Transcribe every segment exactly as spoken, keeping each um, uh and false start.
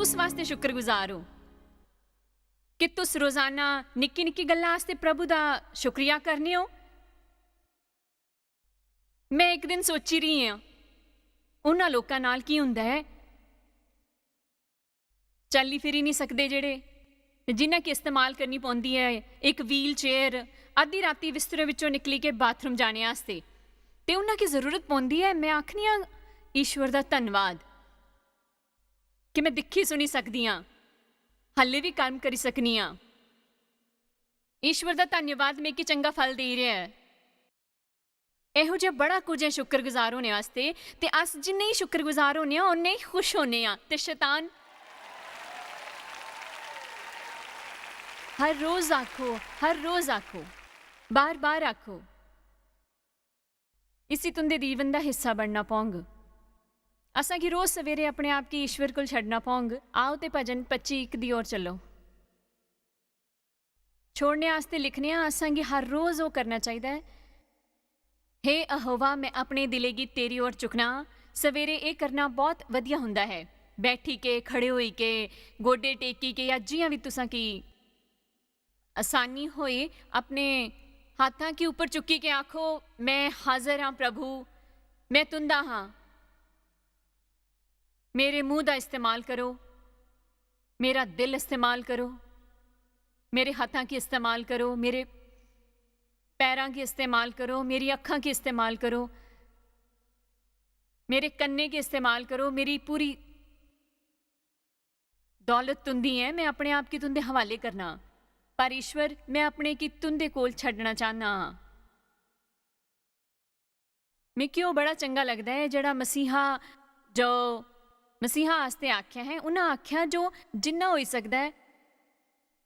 उस वास्तै शुक्रगुजार ओ कि तुस रोजाना निक्की निक्की गल्लां आस्तै प्रभु दा शुक्रिया करने ओ। मैं इक दिन सोची रही आं, उन्हां लोकां नाल की हुंदा ऐ, चाली फिरी नहीं सकदे जेह्ड़े, जिन्हां की इस्तेमाल करनी पौंदी ऐ इक व्हील चेयर, अद्धी राती बिस्तरे विचों निकली के बाथरूम जाने आस्तै, ते उन्हां की जरूरत पौंदी ऐ। मैं आखनी आं, ईश्वर दा धन्नवाद कि मैं दिक्खी सुनी सकदी आं, हल्ले भी कम्म करी सकनी आं। ईश्वर दा धन्नवाद मिगी चंगा फल देई रेहा ऐ। एहो जेहा बड़ा कुछ ऐ शुक्रगुजार होने आस्तै, ते अस जिन्ने ही शुक्रगुजार होने आं, उन्ने ही खुश होने आं। ते शैतान, हर रोज आखो, हर रोज आखो, बार-बार आखो, इसी तुंदे जीवन दा हिस्सा बनना पौंग। असां गी रोज सवेरे अपने आप गी ईश्वर कोल छड्डना पौंग। आओ ते भजन पच्ची इक दी ओर चलो। छोड़ने आस्तै लिखने आं, असां गी हर रोज ओह् करना चाहिदा ऐ। हे अहोवा, मैं अपने दिलै गी तेरी ओर चुकना आं। सवेरे एह् करना बहुत वधिया हुंदा ऐ। बैठी के, खड़े होई के, गोडे टेकी के, या जियां भी तुसां की आसानी होए, अपने हाथां गी उप्पर चुक्की के आखो, "मैं हाजर हां प्रभु, मैं तुंदा हां। मेरे मुंह दा इस्तेमाल करो, मेरा दिल इस्तेमाल करो, मेरे हाथां गी इस्तेमाल करो, मेरे पैरां गी इस्तेमाल करो, मेरी अक्खां गी इस्तेमाल करो, मेरे कन्ने गी इस्तेमाल करो, मेरी पूरी दौलत तुंदी ऐ, मैं अपने आप गी तुंदे हवाले करना। पर ईश्वर, मैं अपने गी तुंदे कोल छड्डना चाहना आं।" मिगी ओह् बड़ा चंगा लगदा ऐ जेह्ड़ा मसीहा, जो मसीहा आस्तै आखेआ ऐ, उन्हां आखेआ जो जिन्ना होई सकदा ऐ,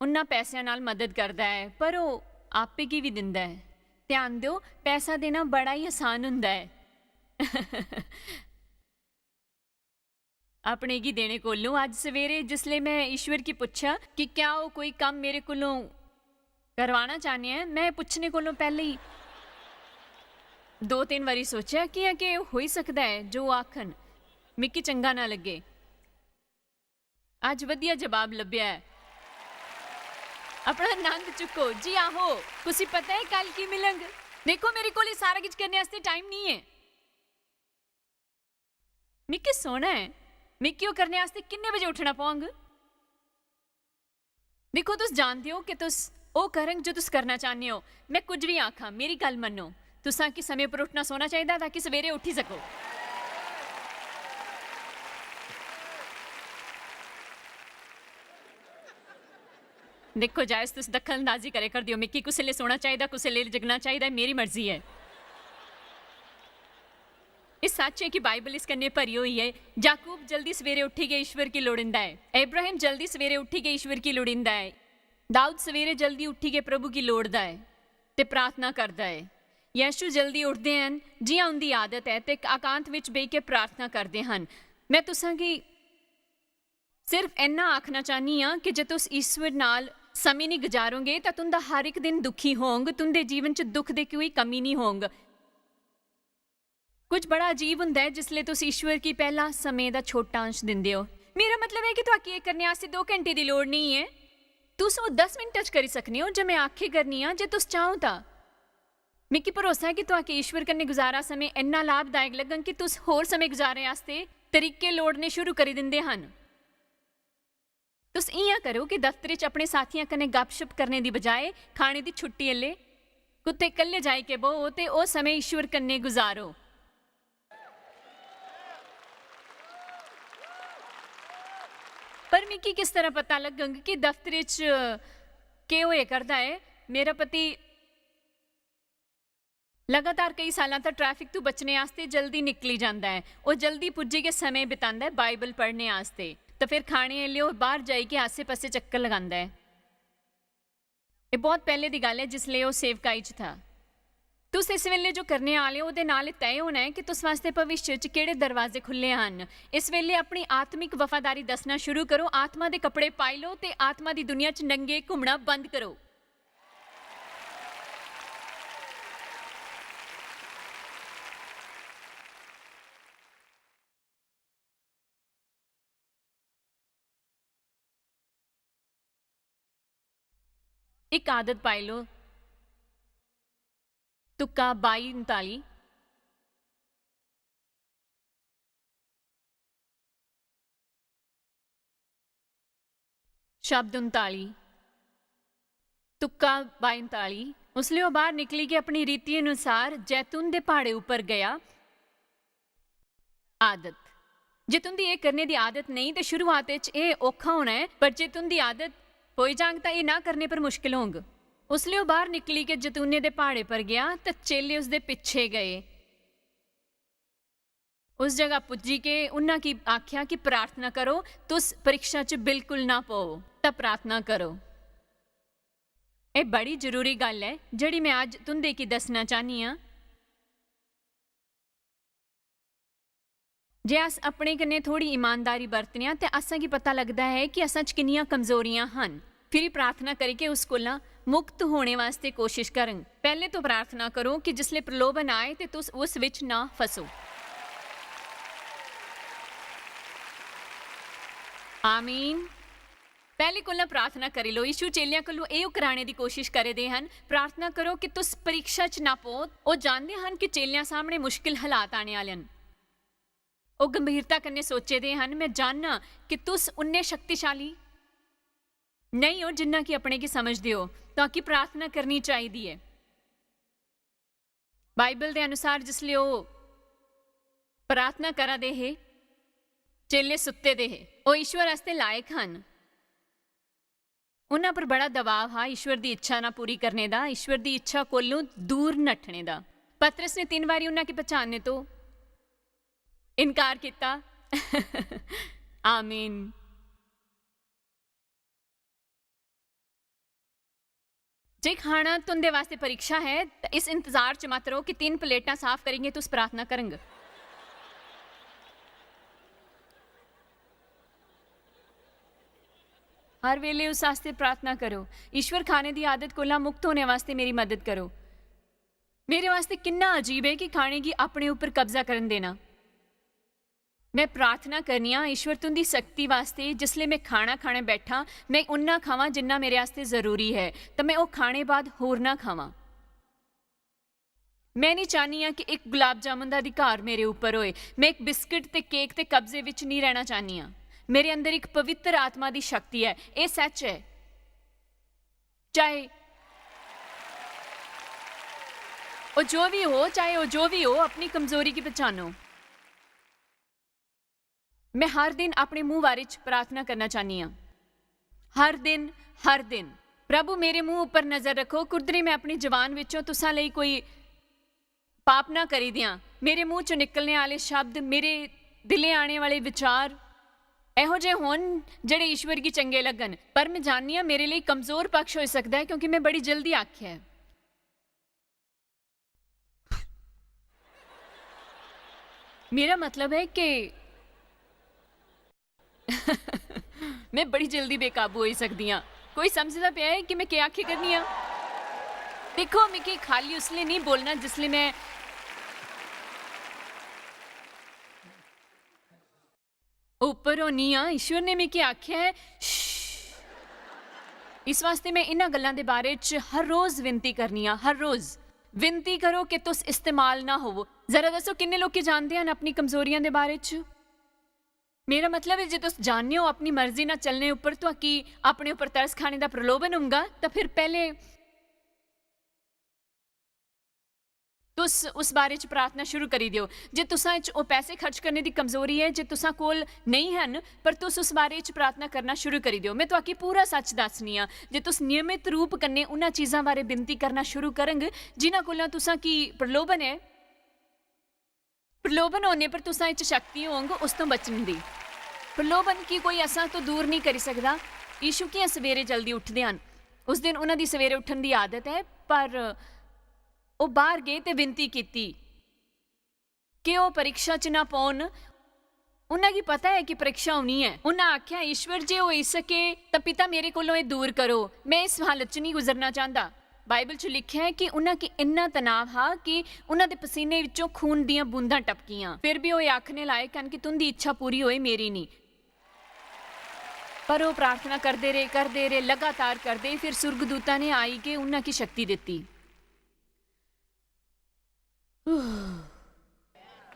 उन्ना पैसेआं नाल मदद करदा ऐ, पर ओह् आपे गी बी दिंदा ऐ। ध्यान देओ, पैसा देना बड़ा ही आसान हुंदा ऐ। अपने गी देने कोलों, अज्ज सवेरे जिसले मैं ईश्वर गी पुच्छेआ कि क्या ओह् कोई कम्म मेरे कोलों करवाना चाहने ऐ, मैं पुच्छने कोलों पैह्ले ही दो तिन्न बारी सोचेआ, कि'यां के होई सकदा ऐ जो ओह् आखन, मिगी चंगा ना लग्गे। अज्ज वधिया जवाब लब्भेआ ऐ। अपना आनंद चुक्को जी। आहो, कुसी पता ऐ कल की मिलंग? देखो, मेरे कोल एह् सारा किश करने आस्तै टाइम नहीं ऐ। मिगी सोना ऐ, मिगी ओह् करने आस्तै किन्ने बजे उट्ठना पौंग? दिक्खो, तुस जानदे ओ कि तुस ओह् करंग जो तुस करना चाहने ओ। मैं कुछ भी आखां, मेरी गल्ल मन्नो। तुसां कि समें पर उट्ठना सोना चाहिदा ताकि सवेरे उट्ठी सको। दिक्खो, जायज तुस दखल अंदाजी करे करदे ओ, मिगी कुसलै सोना चाहिदा, कुसलै जगना चाहिदा, मेरी मर्जी ऐ। एह् सच्च ऐ कि बाइबल इस कन्नै भरी होई ऐ। याकूब जल्दी सवेरे उट्ठी गै ईश्वर गी लोड़िंदा ऐ। इब्राहिम जल्दी सवेरे उट्ठी गै ईश्वर गी लोड़िंदा ऐ। दाऊद सवेरे जल्दी उट्ठी गै प्रभु गी लोड़दा ऐ ते प्रार्थना करदा ऐ। यीशु जल्दी उठदे हन, जि'यां उं'दी आदत ऐ, ते एकांत विच बेही के प्रार्थना करदे हन। मैं तुसां गी सिर्फ इन्ना आखना चाहनी आं कि जे तुस ईश्वर नाल समें निं गुजारोगे, तां तुं'दा हर इक दिन दुखी होंग, तुं'दे जीवन च दुख दी कोई कमी निं होंग। कुछ बड़ा अजीब हुंदा ऐ जिसलै तुस ईश्वर गी पैह्ला समें दा छोटा अंश दिंदे ओ। मेरा मतलब ऐ कि तुआकी एह् करने आस्तै दो घैंटे दी लोड़ नेईं ऐ। तुस ओह् दस मिंटां च करी सकने ओ जे में आखे करनी आं, जे तुस चाहो तां। मिगी भरोसा ऐ कि तुआकी ईश्वर कन्नै गुजारा समें इन्ना लाभदायक लग्गग कि तुस होर समें गुजारने आस्तै तरीके लोड़ने शुरू करी दिंदे हन। तुस इ'यां करो कि दफ्तरै च अपने साथियें कन्नै गपशप करने दी बजाए खाने दी छुट्टी एल्लै कुतै कल्ले जाई के ब'वो ते ओह् समें ईश्वर कन्नै गुजारो। पर मिगी किस तरह पता लग्गग कि दफ्तरै च केह् होए करदा ऐ? मेरा पति लगातार केई सालां दा ट्रैफिक तों बचने आस्तै जल्दी निकली जंदा ऐ। ओह् जल्दी पुज्जी गै समें बितांदा ऐ बाइबल पढ़ने आस्तै। ते फिर खाने एल्लै ओह् बाह्र जाइयै आस्सै-पास्सै चक्कर लगांदा ऐ। एह् बौह्त पैह्ले दी गल्ल ऐ जिसलै ओह् सेवकाई च था। तुस इस बेल्लै जो करने आह्ले ओ, ओह्दे नाल एह् तय होना ऐ कि तुस आस्तै भविष्य च केह्ड़े दरवाजे खु'ल्ले हन। इस बेल्लै अपनी आत्मिक वफादारी दस्सना शुरू करो, आत्मा दे कपड़े पाई लैओ ते आत्मा दी दुनिया च नंगे घुम्मना बंद करो। ਇੱਕ ਆਦਤ ਪਾਈ ਲਓ। ਤੁੱਕਾ ਬਾਈ ਉਨਤਾਲੀ। ਸ਼ਬਦ ਉਨਤਾਲੀ। ਤੁੱਕਾ ਬਾਈ ਉਨਤਾਲੀ। उसले ओह बाहर निकली के अपनी रीति अनुसार जैतून दे प्हाड़े उप्पर गया। आदत। जे तुंदी एह् करने दी आदत नेईं, ते शुरुआत च एह् औखा होना ऐ, पर जे तुंदी आदत पेई जांग, तां एह् ना करने पर मुश्किल होंग। उसले ओह् बाहर निकली के जैतूने दे प्हाड़े पर गया, ते चेले उसदे पिच्छे गए। उस जगह पुज्जी के उन्हां की आख्या कि प्रार्थना करो, तुस परीक्षा च बिल्कुल ना पवो, तां प्रार्थना करो। एह् बड़ी जरूरी गल्ल ऐ, जेह्ड़ी मैं अज्ज तुंदे की दस्सना चाह्न्नी आं। जे अस अपने कन्नै थोड़ी ईमानदारी बरतने आं, ते असें गी पता लगदा ऐ कि असें च किन्नियां कमजोरियां हन। फिरी प्रार्थना करियै उस कोला मुक्त होने वास्ते कोशिश करङ। पैह्ले तो प्रार्थना करो कि जिसले प्रलोभन आए, ते तुस उस विच ना फसो। आमीन। पैह्ले कोला प्रार्थना करी लो। यीशु चेलेआं कोलों एह् कराने दी कोशिश करे दे हन, "प्रार्थना करो कि तुस परीक्षा च ना पो।" ओह् जानदे हन कि चेलेआं सामने मुश्किल हालात आने आह्ले न। ओह् गंभीरता कन्नै सोचे दे हन, "मैं जानना कि तुस उन्ने शक्तिशाली नेईं ओ जिन्ना कि अपने गी समझदे ओ, तां कि प्रार्थना करनी चाहिदी ऐ।" बाइबल दे अनुसार जिसले ओह् प्रार्थना करा दे हे, चेले सुत्ते दे हे। ओह् ईश्वर आस्तै लायक हन। उन्हां पर बड़ा दबाव हा ईश्वर दी इच्छा ना पूरी करने दा, ईश्वर दी इच्छा कोलों दूर नट्ठने दा। पतरस ने तिन्न बारी उन्हां गी पछानने तो इनकार कित्ता। आमीन। जे खाना तुंदे वास्ते परीक्षा है, तां इस इंतजार च मत रहो कि तिन्न प्लेटां साफ करियै तुस प्रार्थना करंग। हर वेले उस आस्तै प्रार्थना करो, "ईश्वर, खाने दी आदत कोला मुक्त होने वास्ते मेरी मदद करो।" मेरे वास्ते किन्ना अजीब ऐ कि खाने गी अपने उप्पर कब्जा करन देना। मैं प्रार्थना करनी आं, "ईश्वर, तुंदी सख्ती वास्ते, जिसले मैं खाना खाने बैठा, मैं उन्ना खावां जिन्ना मेरे आस्ते जरूरी है, ते मैं ओह् खाने बाद होर ना खावां।" मैं नहीं चाहनी आं कि इक गुलाब जामुन दा अधिकार मेरे उप्पर होए। मैं इक बिस्किट ते केक ते कब्जे विच नहीं रहना चाहनी आं। मेरे अंदर इक पवित्र आत्मा दी शक्ति ऐ। एह् सच ऐ। चाहे ओह् जो भी हो, चाहे ओह् जो भी हो, अपनी कमजोरी गी पछानो। मैं हर दिन अपने मुंह बारे च प्रार्थना करना चाहनी आं। हर दिन, हर दिन। "प्रभु, मेरे मुंह उप्पर नजर रखो, कुदरे मैं अपनी जबान विचों तुसां लेई कोई पाप ना करी देआं। मेरे मुंह चों निकलने आह्ले शब्द, मेरे दिले आने वाले विचार एहो जे होन जेह्ड़े ईश्वर गी चंगे लगन।" पर मैं जाननी आं, मेरे लेई कमजोर पक्ष होई सकदा ऐ, क्योंकि मैं बड़ी जल्दी आखेआ ऐ। मेरा मतलब ऐ कि मैं बड़ी जल्दी बेकाबू होई सकदी आं। कोई समझदा पेआ ऐ कि मैं केह् आखी करनी आं? दिक्खो, मिगी खाल्ली उसलै नेईं बोलना जिसलै मैं उप्पर होनी आं। ईश्वर ने मिगी आखेआ ऐ, "श्श।" इस वास्ते मैं इन्हां गल्लां दे बारे च हर रोज विनती करनी आं, हर रोज। विनती करो कि तुस इस्तेमाल ना होवो। जरा दस्सो, किन्ने लोकी जानदे हन अपनी कमजोरियां दे बारे च? मेरा मतलब ऐ, जे तुस जानने ओ अपनी मर्जी ना चलने उप्पर तुआकी अपने उप्पर तरस खाने दा प्रलोभन होंगा, तां फिर पैह्ले तुस उस बारे च प्रार्थना शुरू करी देओ। जे तुसां च ओह् पैसे खर्च करने दी कमजोरी ऐ, जे तुसां कोल नेईं हन, पर तुस उस बारे च प्रार्थना करना शुरू करी देओ। मैं तुआकी पूरा सच दस्सनी आं, जे तुस नियमित रूप कन्नै उन्हां चीजां बारे विनती करना शुरू करंग, जिन्हां कोला तुसां की प्रलोभन ऐ, प्रलोभन होने पर तुसां इच शक्ति होंग उस तों बचने दी। प्रलोभन की कोई असां तो दूर नहीं करी सकदा। यीशु कियां सवेरे जल्दी उठदे हन? उस दिन उन्हां दी सवेरे उठण दी आदत ऐ, पर ओह बाहर गए ते विनती कीती कि ओह परीक्षा च ना पौन। उन्हां गी पता ऐ कि परीक्षा होनी ऐ। उन्हां आख्या, "ईश्वर, जे होई सके तां पिता, मेरे कोलों एह दूर करो। मैं इस हालत च नहीं गुजरना चाहंदा।" बाइबल च लिख्या ऐ कि उन्हां गी इन्ना तनाव हा कि उन्हां दे पसीने विचों खून दियां बूंदां टपकियां। फिर भी ओह एह आखने लायक हन कि, "तुंदी इच्छा पूरी होए, मेरी नहीं।" पर ओह् प्रार्थना करदे रेह्, करदे रेह्, लगातार करदे, फिर सुर्गदूता ने आई के उन्हां की शक्ति दित्ती।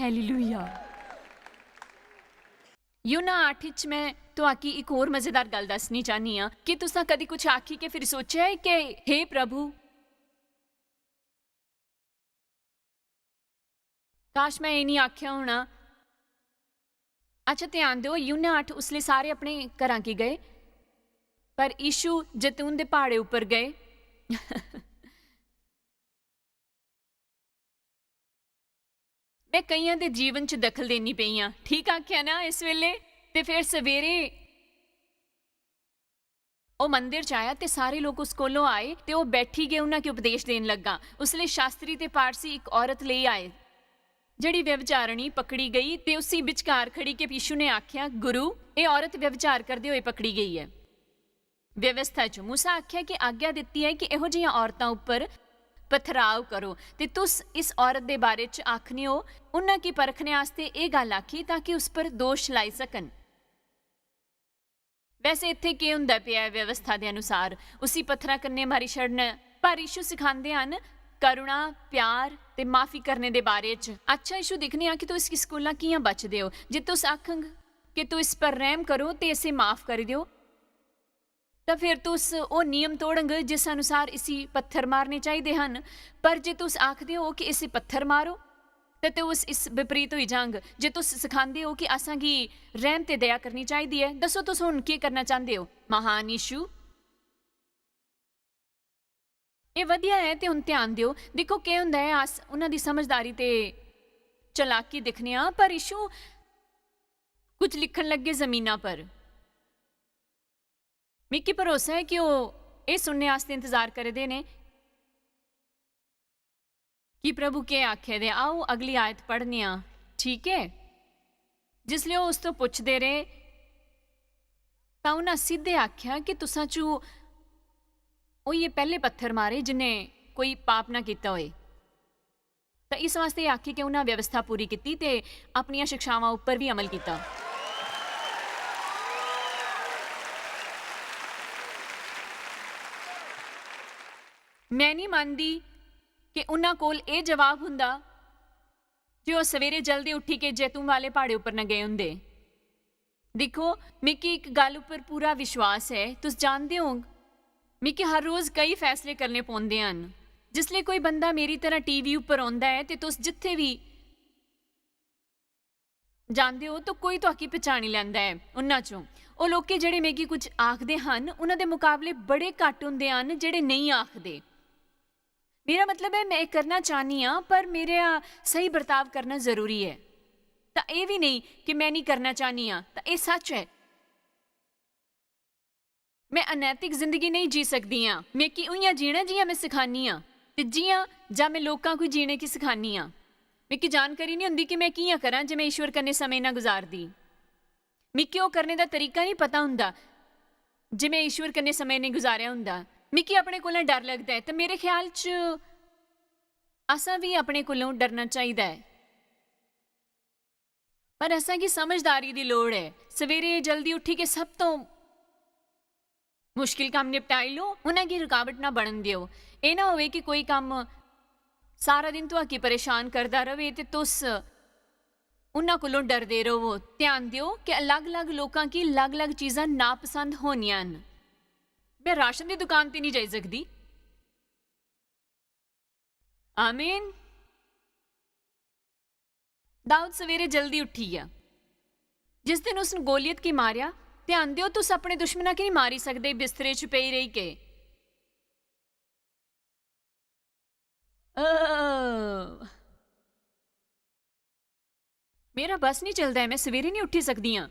हालेलुया। यूहन्ना अट्ठ च मैं तुआकी इक होर मजेदार गल्ल दस्सनी चाहनी आं कि तुसां कदी कुछ आखी के फिर सोचेआ ऐ कि हे प्रभु, काश मैं एह् निं आखेआ होना। अच्छा, ध्यान देओ, यूहन्ना अट्ठ, उसले सारे अपने घरां की गए, पर यीशु जैतून दे प्हाड़े उप्पर गए। मैं कईयां दे जीवन च दखल देनी पेई आं, ठीक आखेआ ना इस वेले? ते फिर सवेरे ओह् मंदिर च आया ते सारे लोक उस कोलों आए ते ओह् बैठी गै उन्हां गी उपदेश देन लग्गा। उसले शास्त्री ते पारसी इक औरत लेई आए, जेह्ड़ी व्यभिचारिणी पकड़ी गई ते उसी बिचकार खड़ी के यीशु ने आखेआ, "गुरु, एह् औरत व्यभिचार करदे होए पकड़ी गई ऐ। व्यवस्था च मूसा आखेआ कि आज्ञा दित्ती ऐ कि एहो जिहियां औरतां उप्पर पथराव करो, ते तुस इस औरत दे बारे च आखने ओ, उन्हां गी परखने आस्तै एह् गल्ल आखी ताकि उस पर दोश लाई सकन।" वैसे इत्थै केह् हुंदा पेआ ऐ व्यवस्था दे अनुसार? उसी पत्थरां कन्नै मारी छड़ना ऐ। पर यीशु सखांदे हन करुणा, प्यार ते माफी करने दे बारे च। अच्छा, यीशु, दिक्खने आं कि तुस इस कोला कि'यां बचदे ओ। जे तुस आखंग कि तुस इस पर रैह्म करो ते इसी माफ करी देओ, तां फिर तुस ओह् नियम तोड़ंग जिस अनुसार इसी पत्थर मारने चाहिदे हन। पर जे तुस आखदे ओ कि इसी पत्थर मारो, ते, ते उस, इस विपरीत होई जांग। जे तुस सखांदे ओ कि असां गी रैह्म ते दया करनी चाहिदी ऐ, दस्सो, तुस हुन केह् करना चांह्दे ओ, महान यीशु? एह् बधिया ऐ, ते हुन ध्यान देओ, दिक्खो केह् हुंदा ऐ, अस उन्हां दी समझदारी ते चलाकी दिक्खने आं, पर यीशु कुछ लिखन लग्गे जमीना पर। मिगी भरोसा ऐ कि ओह् एह् सुनने आस्तै इंतजार करै दे न कि प्रभु केह् आखै दे। आओ, अगली आयत पढ़ने आं, ठीक ऐ? जिसलै ओह् उस तो पुछदे रेह्, तां उन्हां सिद्धे आखेआ कि तुसां चू ओह् ये पैह्ले पत्थर मारे जिन्ने कोई पाप ना कीता होए। तां इस वास्तै एह् आखी के उन्हां व्यवस्था पूरी कीती ते अपनियां शिक्षावां उप्पर बी अमल कीता। मैं निं मनदी कि उन्हां कोल एह् जवाब हुंदा जे ओह् सवेरे जल्दी उठी के जैतून वाले प्हाड़े उप्पर न गे हुंदे। दिक्खो, मिगी इक गल्ल उप्पर पूरा विश्वास ऐ, तुस जानदे होंग, मिगी हर रोज केई फैसले करने पौंदे हन। जिसलै कोई बंदा मेरी तरह टीवी उप्पर औंदा ऐ ते तुस जित्थै बी जांदे ओ, तां कोई तुआकी पछानी लैंदा ऐ। उन्हां चों ओह् लोकें जेह्ड़े मिगी कुछ आखदे हन, उन्हां दे मकाबले बड़े घट्ट होंदे हन जेह्ड़े नेईं आखदे। मेरा मतलब ऐ, में एह् करना चाह्न्नी आं, पर मेरा स्हेई बर्ताव करना जरूरी ऐ। तां एह् बी नेईं कि में निं करना चाह्न्नी आं, तां एह् सच्च ऐ। में अनैतिक जिंदगी नेईं जी सकदी आं। मिगी उ'यां जीना जि'यां में सखान्नी आं, ते जि'यां जां में लोकां गी जीने गी सखान्नी आं। मिगी जानकारी निं होंदी कि में कि'यां करां जे में ईश्वर कन्नै समें ना गुजारदी। मिगी ओह् करने दा तरीका निं पता होंदा जे में ईश्वर कन्नै समें नेईं गुजारेआ होंदा। मिगी अपने कोला डर लगदा ऐ, ते मेरे ख्याल च असां बी अपने कोलों डरना चाहिदा ऐ। पर असां गी समझदारी दी लोड़ ऐ। सवेरे जल्दी उठी के सब तो मुश्किल कम्म निपटाई लो, उ'नें गी रुकावट ना बनन देओ। एह् ना होवे कि कोई कम्म सारा दिन तुआकी परेशान करदा रवे ते तुस उन्हां कोलों डरदे रवो। ध्यान देओ कि अलग-अलग लोकां गी अलग-अलग चीजां नापसंद होनियां न। में राशन दी दुकान ते निं जाई सकदी। आमीन। दाऊद सवेरे जल्दी उठी गेआ। जिस दिन उसने गोलियत गी मारेआ, ध्यान देओ, तुस अपने दुश्मना गी निं मारी सकदे बिस्तरे च पेई रेही के। अ, मेरा बस निं चलदा ऐ, में सवेरे निं उठी सकदी आं।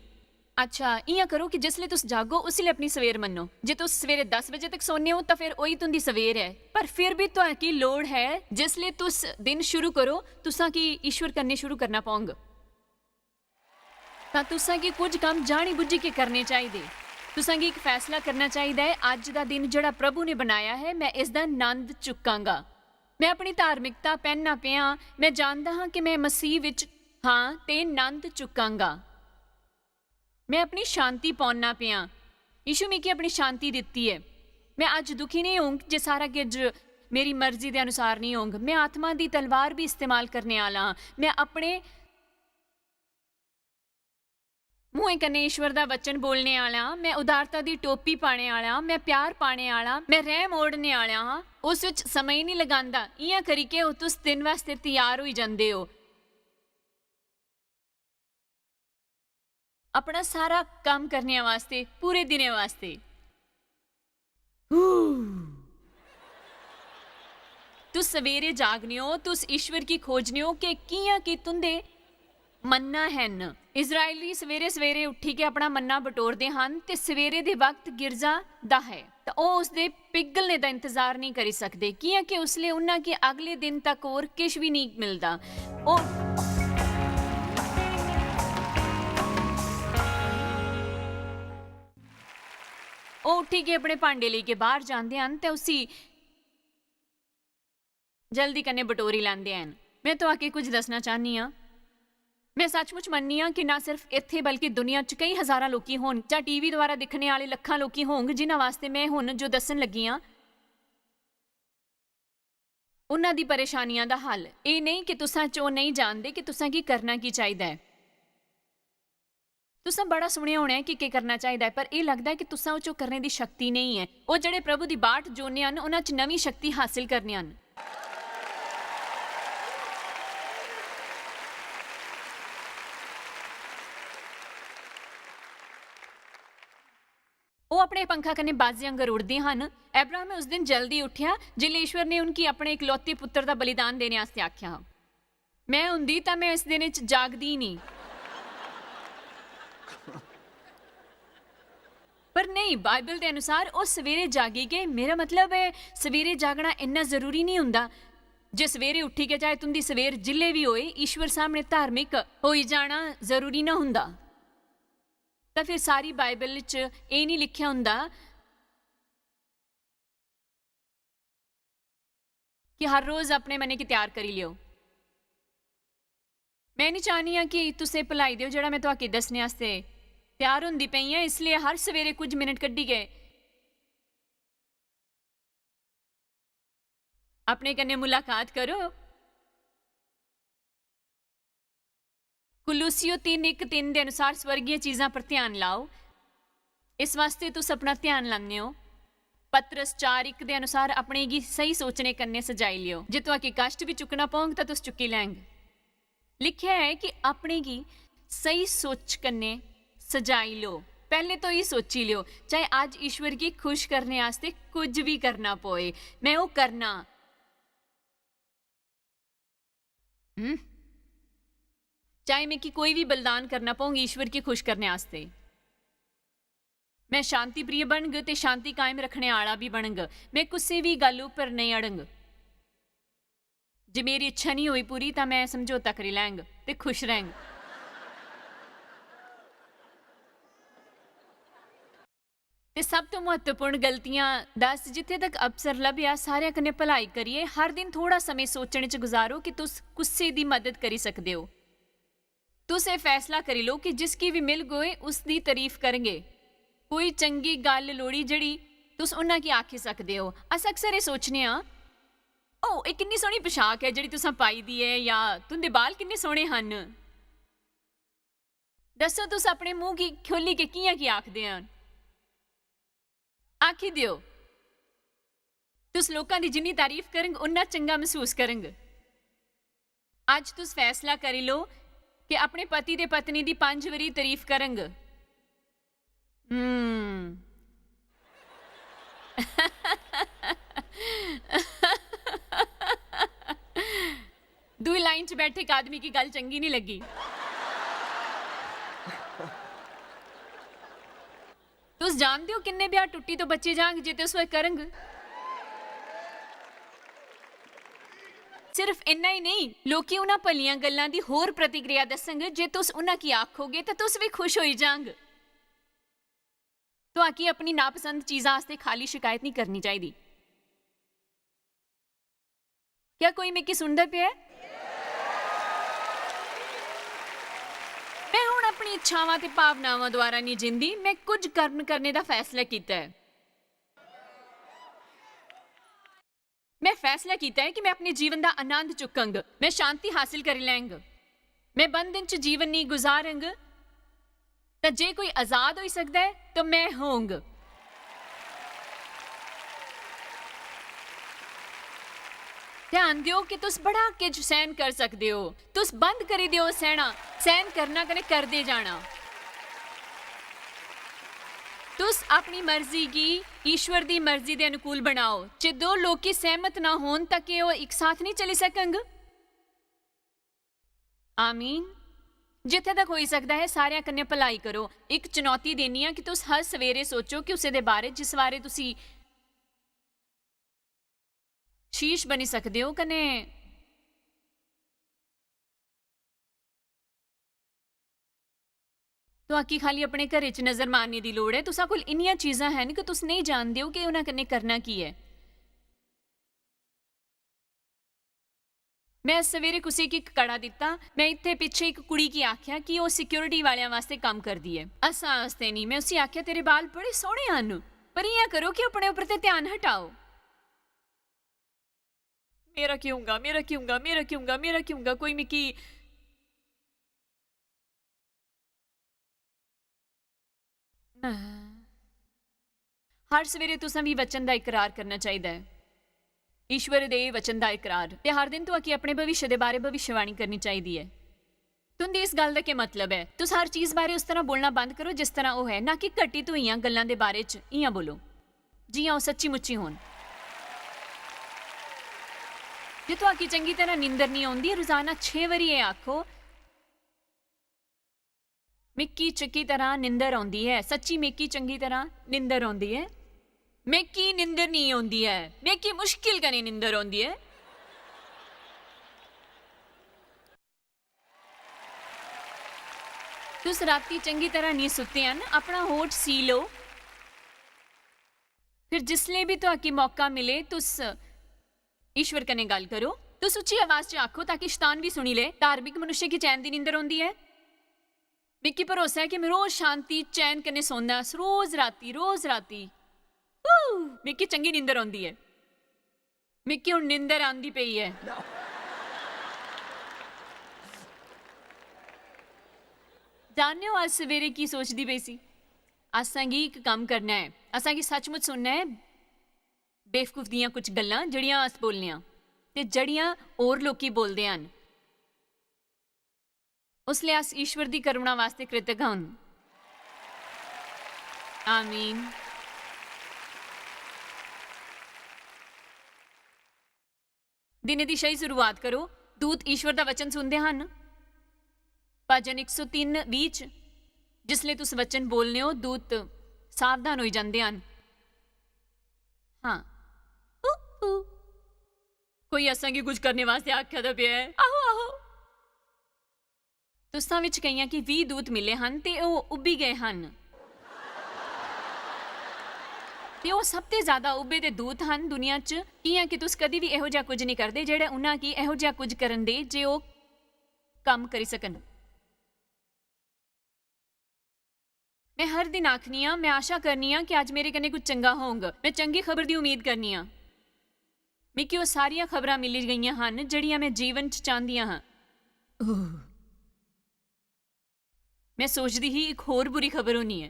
अच्छा, इ'यां करो कि जिसलै तुस जागो, उसलै अपनी सवेर मन्नो। जे तुस सवेरे दस बजे तक सोने ओ, तां फिर ओही तुं'दी सवेर ऐ। पर फिर बी तुआकी लोड़ ऐ, जिसलै तुस दिन शुरू करो, तुसां की ईश्वर कन्नै शुरू करना पौंग। तां तुसां गी कुछ कम्म जानी बुज्झी के करने चाहिदे। तुसां गी इक फैसला करना चाहिदा ऐ, "अज्ज दा दिन जेह्ड़ा प्रभु ने बनाया ऐ, में इसदा नंद चुक्कांगा।" में अपनी धार्मिकता पैह्नना पेआ, में जानदा हां कि में मसीह विच हां ते नंद चुक्कांगा। में अपनी शांति पौना पेआ, यीशु मिगी अपनी शांति दित्ती ऐ। में अज्ज दुखी नेईं होंग जे सारा किश मेरी मर्जी दे अनुसार नेईं होंग। में आत्मा दी तलवार बी इस्तेमाल करने आह्ला आं। में अपने मुंहै कन्नै ईश्वर दा वचन बोलने आह्ला आं। में उदारता दी टोपी पाने आह्ला आं। में प्यार पाने आह्ला आं। में रैह्म ओढ़ने आह्ला आं। उस च समें निं लगांदा। इ'यां करियै ओह् तुस दिन आस्तै त्यार होई जंदे ओ। अपना सारा कम्म करने आस्तै, पूरे दिनै आस्तै। हू। तुस सवेरे जागने ओ, तुस ईश्वर गी खोजने ओ कि कि'यां कि तुं'दे मन्ना हैन। इस्राएली सवेरे-सवेरे उट्ठियै अपना मन्ना बटोरदे हन ते सवेरे दे वक्त गिरजा दा है, तां ओह् उसदे पिघलने दा इंतजार नेईं करी सकदे, कि'यां कि उसलै उन्ना गी अगले दिन तक होर किश बी नेईं मिलदा। ओह्, ओह् उट्ठियै अपने भांडे लेइयै बाह्र जांदे हन ते उसी जल्दी कन्नै बटोरी लैंदे हन। में तुआके कुछ दस्सना चाह्न्नी आं। में सचमुच मन्ननी आं कि ना सिर्फ इत्थै बल्कि दुनिया च केई हजारां लोकी होन जां टीवी द्वारा दिक्खने आह्ले लक्खां लोकी होंग जिन्हां आस्तै में हुन जो दस्सन लगी आं, उन्हां दी परेशानियां दा हल। एह् नेईं कि तुसां च ओह् नेईं जानदे कि तुसां गी करना की चाहिदा ऐ। तुसां बड़ा सुनेआ होना ऐ कि केह् करना चाहिदा ऐ, पर एह् लगदा ऐ कि तुसां च ओह् करने दी शक्ति नेईं ऐ। ओह् जेह्ड़े प्रभु दी बाट जोड़ने हन, उन्हां च नमीं शक्ति हासल करने हन। ओह् अपने पंखा कन्नै बाजें आंगर उड़दे हन। अब्राहम उस दिन जल्दी उट्ठेआ, जिसलै ईश्वर ने उनगी अपने इकलौते पुत्तर दा बलिदान देने आस्तै आखेआ हा। में होंदी तां में इस दिनै च जागदी निं। पर नेईं, बाइबल दे अनुसार ओह् सवेरे जागी गे। मेरा मतलब ऐ, सवेरे जागना इन्ना जरूरी निं होंदा। जे सवेरे उट्ठियै, चाहे तुं'दी सवेर जिल्लै बी होए, ईश्वर सामनै धार्मिक होई जाना जरूरी ना होंदा। तां फिर सारी बाइबल च एह् निं लिखेआ होंदा कि हर रोज अपने मनै गी त्यार करी लेओ। में निं चाह्न्नी आं कि तुस एह् भुलाई देओ जेह्ड़ा में तुआके दस्सने आस्तै त्यार होंदी पेई आं, इसलेई हर सवेरे कुछ मिनट कड्ढियै अपने कन्नै मुलाकात करो। कुलूसियो तिन्न इक तिन्न दे अनुसार स्वर्गीय चीजां पर ध्यान लाओ। इस वास्तै तुस अपना ध्यान लान्ने ओ। पतरस चार इक दे अनुसार अपने गी स्हेई सोचने कन्नै सजाई लेओ। जे तुआके कष्ट बी चुक्कना पौंग तां तुस चुक्की लैंग। लिखेआ ऐ कि अपने गी स्हेई सोच कन्नै सजाई लो। पैह्ले तो एह् सोची लेओ, चाहे अज्ज ईश्वर गी खुश करने आस्तै कुछ बी करना पौए, में ओह् करना। हम्म? चाहे मिगी कोई बी बलिदान करना पौंग ईश्वर गी खुश करने आस्तै। में शांति प्रिय बनग ते शांति कायम रखने आह्ला बी बनग। में कुसै बी गल्ल उप्पर नेईं अड़ंग। जे मेरी इच्छा निं होई पूरी तां में समझौता करी लैंग ते खुश रैंग। ते सब तो महत्वपूर्ण गलतियां दस, जित्थै तक अवसर लब्भेआ, सारेआं कन्नै भलाई करियै हर दिन थोह्ड़ा समें सोचने च गुजारो कि तुस कुसै दी मदद करी सकदे ओ। तुस एह् फैसला करी लो कि जिसगी बी मिलगोए, उसदी तारीफ करगे। कोई चंगी गल्ल लोड़ी जेह्ड़ी तुस उन्ना गी आखी सकदे ओ। अस अक्सर एह् सोचने आं, "ओह्, एह् किन्नी सोह्नी पोशाक ऐ जेह्ड़ी तुसें पाई दी ऐ," जां "तुं'दे बाल किन्ने सोह्ने हन।" दस्सो, तुस अपने मूंह गी खोह्ल्लियै कि'यां की आखदे हन? आखी देओ, तुस लोकां दी जिन्नी तारीफ करंग, उन्ना चंगा मसूस करंग। अज्ज तुस फैसला करी लो कि अपने पति ते पत्नी दी पंज बारी तारीफ करंग। हम्म। दूई लाइन च बैठे इक आदमी गी गल्ल चंगी निं लग्गी। तुस जानदे ओ किन्ने ब्याह् टुट्टी तो बच्चे जांग जे तुस ओह् करंग? सिर्फ इन्ना ही नेईं, लोकी उन्हां भलियां गल्लां दी होर प्रतिक्रिया दस्संग जे तुस उन्हां गी आखोगे ते तुस बी खुश होई जांग। तुआकी अपनी नापसंद चीजां आस्तै खाली शिकायत निं करनी चाहिदी। क्या कोई मिगी सुनदा पिया ऐ? में हुन अपनी इच्छावां ते भावनावां द्वारा नहीं जींदी। मैं कुछ कर्म करने दा फैसला कीता ऐ। मैं फैसला कीता ऐ कि मैं अपने जीवन दा आनंद चुकंग। मैं शांति हासिल करी लैंग। मैं बंधन च जीवन नहीं गुजारंग। तां जे कोई आजाद होई सकदा ऐ, तां मैं होंग। ध्यान देओ कि तुस बड़ा किश सैह्न करी सकदे ओ। तुस बंद करी देओ सैह्ना, सैह्न करना कन्नै करदे जाना। तुस अपनी मर्जी गी ईश्वर दी मर्जी दे अनुकूल बनाओ। जे दो लोकी सैह्मत ना होन, तां केह् ओह् इक साथ नहीं चली सकंग? आमीन। जित्थै तक होई सकदा ऐ, सारेआं कन्नै भलाई करो। इक चुनौती देनी आं कि तुस हर सवेरे सोचो कि उसे दे बारे च जिस बारे तुसी शीश बनी सकदे ओ, कन्नै तुआकी खाली अपने घरै च नजर मारने दी लोड़ ऐ। तुसा कोल इन्नियां चीजां हैन कि तुस नेईं जानदे ओ कि उन्हां कन्नै करना की ऐ। मैं सवेरे कुसै गी इक कड़ा दित्ता। मैं इत्थै पिच्छे इक कुड़ी गी आखेआ कि ओह् सिक्योरिटी वालेआं वास्तै कम्म करदी ऐ, असां आस्तै निं। मैं उसी आखेआ, "तेरे बाल बड़े सोह्ने हन, पर इ'यां करो कि अपने उप्पर ते ध्यान हटाओ।" मेरा क्यों गा, मेरा क्यों गा, मेरा क्यों गा, मेरा क्यों गा, कोई मिगी हर सवेरे तुसें बी वचन दा इकरार करना चाहिदा ऐ। ईश्वर दे वचन दा इकरार। ते हर दिन तुआकी अपने भविष्य दे बारे भविष्यवाणी करनी चाहिदी ऐ। तुंदी इस गल्ल दा केह् मतलब ऐ? तुस हर चीज बारे उस तरह बोलना बंद करो जिस तरह ओह् ऐ, ना कि घटित होइयां गल्लां दे बारे च इ'यां बोलो जि'यां ओह् सच्ची मुच्ची होन। जे तुआकी चंगी तरह नींदर निं औंदी, रोजाना छे बारी एह् आखो, "मिक्की चंगी तरह निंदर औंदी ऐ, सच्ची मिक्की चंगी तरह निंदर औंदी ऐ, मिक्की निंदर निं औंदी ऐ, मिक्की मुश्किल कन्नै निंदर औंदी ऐ।" तुस राती चंगी तरह निं सुत्ते हन, अपना होठ सी लो। फिर जिसलै बी तुआकी मौका मिले, तुस ईश्वर कन्नै गल्ल करो। तुस उच्ची आवाज च आखो ताकि शतान बी सुनी ले। धार्मिक मनुष्य गी चैन दी निंदर औंदी ऐ। मिगी भरोसा ऐ कि मैं रोज शांति, चैन कन्नै सौंदा, रोज राती, रोज राती। हू, मिगी चंगी निंदर औंदी ऐ। मिगी हुन निंदर आंदी पेई ऐ। जान्ने ओ अस सवेरे की सोचदी पेई सी? असें गी इक कम्म करना ऐ। असें गी सचमुच सुनना ऐ। बेवकूफ दियां कुछ गल्लां जेह्ड़ियां अस बोलने आं ते जेह्ड़ियां होर लोकी बोलदे हन, उसलै अस ईश्वर दी करुणा वास्तै कृतज्ञ हन। आमीन। दिनै दी शही शुरुआत करो। दूत ईश्वर दा वचन सुनदे हन। भजन इक सौ तिन्न बीह् च, जिसलै तुस वचन बोलने ओ, दूत सावधान होई जंदे हन। हां। ऊ, ऊ। कोई असां गी कुछ करने वास्तै आखा दा पेआ ऐ। आहो, आहो। तुसां विच केइयां गी बीह् दूत मिले हन ते ओह् उब्बी गए हन। ते ओह् सब ते ज्यादा उब्बे दे दूत हन दुनिया च। कि'यां कि तुस कदी बी एहो जेहा कुछ नेईं करदे जेह्ड़ा उन्हां गी एहो जेहा कुछ करन दे जे ओह् कम्म करी सकन। मैं हर दिन आखनी आं, "मैं आशा करनी आं कि अज्ज मेरे कन्नै कुछ चंगा होंग। मैं चंगी खबर दी उम्मीद करनी आं।" मिगी ओह् सारियां खबरां मिली गेइयां हन जेह्ड़ियां मैं जीवन च चांह्दियां हां। ओह। मैं सोचदी ही, इक होर बुरी खबर होनी ऐ।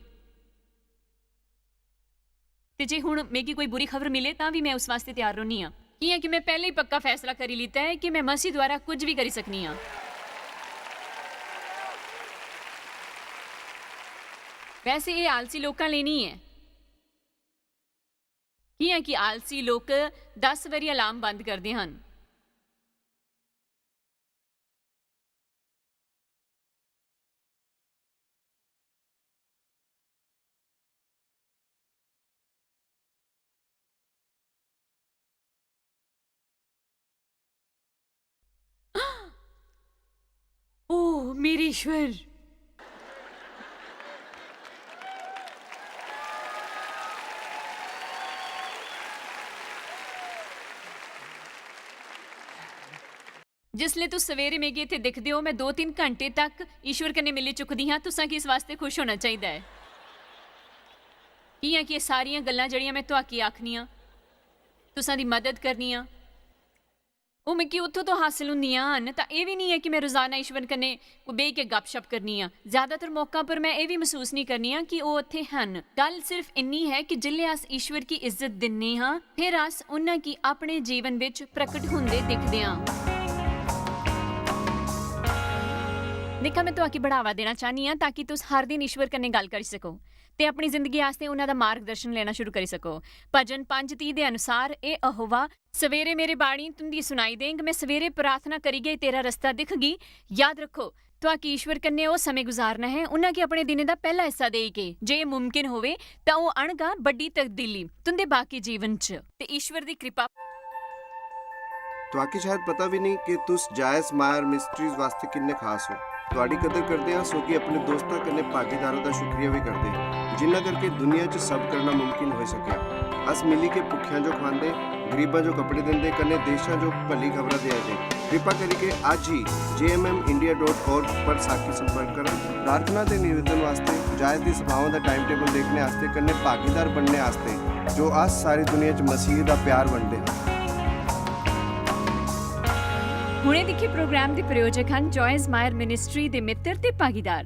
ते जे हुन मिगी कोई बुरी खबर मिले, तां बी मैं उस वास्तै त्यार रौह्नी आं। कि'यां कि मैं पैह्लें ही पक्का फैसला करी लैता ऐ कि मैं मसीह द्वारा कुछ बी करी सकनी आं। वैसे एह् आलसी लोकां लेई निं ऐ। कि'यां कि आलसी लोक दस बारी अलार्म बंद करदे हन। ओह, मेरे ईश्वर! जिसलै तुस सवेरे मिगी इत्थै दिखदे ओ, मैं दो तिन्न घंटे तक ईश्वर कन्नै मिली चुकदी आं। तुसां गी इस वास्तै खुश होना चाहिदा ऐ। कि'यां कि एह् सारियां गल्लां जेह्ड़ियां मैं तुआकी आखनी आं, तुसां दी मदद करनी आं, ओह् मिगी उत्थों तो हासल होंदियां हन। तां एह् बी निं ऐ कि मैं रोजाना ईश्वर कन्नै बेहियै गपशप करनी आं। ज्यादातर मौकां पर मैं एह् बी मसूस निं करनी आं कि ओह् उत्थै हन। गल्ल सिर्फ इन्नी ऐ कि जिसलै अस ईश्वर गी इज्जत दिन्ने आं, फिर अस उन्हां गी अपने जीवन विच प्रकट होंदे दिखदे आं। दिक्खा, मैं तुआकी बढ़ावा देना चाह्न्नी आं ताकि तुस हर दिन ईश्वर कन्नै गल्ल करी सको ते अपनी जिंदगी आस्तै उन्हां दा मार्गदर्शन लेना शुरू करी सको। भजन पंज तीह दे अनुसार, "ए यहोवा, सवेरे मेरे बाणी तुंदी सुनाई देंग, मैं सवेरे प्रार्थना करियै तेरा रस्ता दिखगी।" याद रखो, तुआकी ईश्वर कन्नै ओह् समें गुजारना ऐ, उन्हां गी अपने दिनें दा पैह्ला हिस्सा देई के, जे एह् मुमकिन होवे, तां ओह् आह्नगा बड्डी तब्दीली तुंदे बाकी जीवन च ते ईश्वर दी कृपा। तुआकी शायद पता भी नहीं कि तुस जायस मायर मिस्ट्रीज वास्ते किन्ने खास हो। तुआडी कदर करदे आं, सो कि अपने दोस्तां कन्नै भागीदारां दा शुक्रिया भी करदे आं, जिन्ना करके दुनिया च सब करना मुमकिन होई सकेआ। अस मिली के भुक्खेआं जो खवांदे, गरीबां जो कपड़े दिंदे, कन्नै देशां जो भली खबरां देआ दे। कृपा करियै अज्ज ही J M M India dot org पर साकी संपर्क करो। प्रार्थना ते निवेदन वास्ते, जायस दी सभाओं दा टाइम टेबल देखने आस्तै, कन्नै भागीदार बनने आस्तै, जो अस सारी दुनिया च मसीह दा प्यार बंडदे आं। हुणे दिक्खे प्रोग्राम दे प्रायोजक हन जॉयस मायर मिनिस्ट्री दे मित्र ते भागीदार।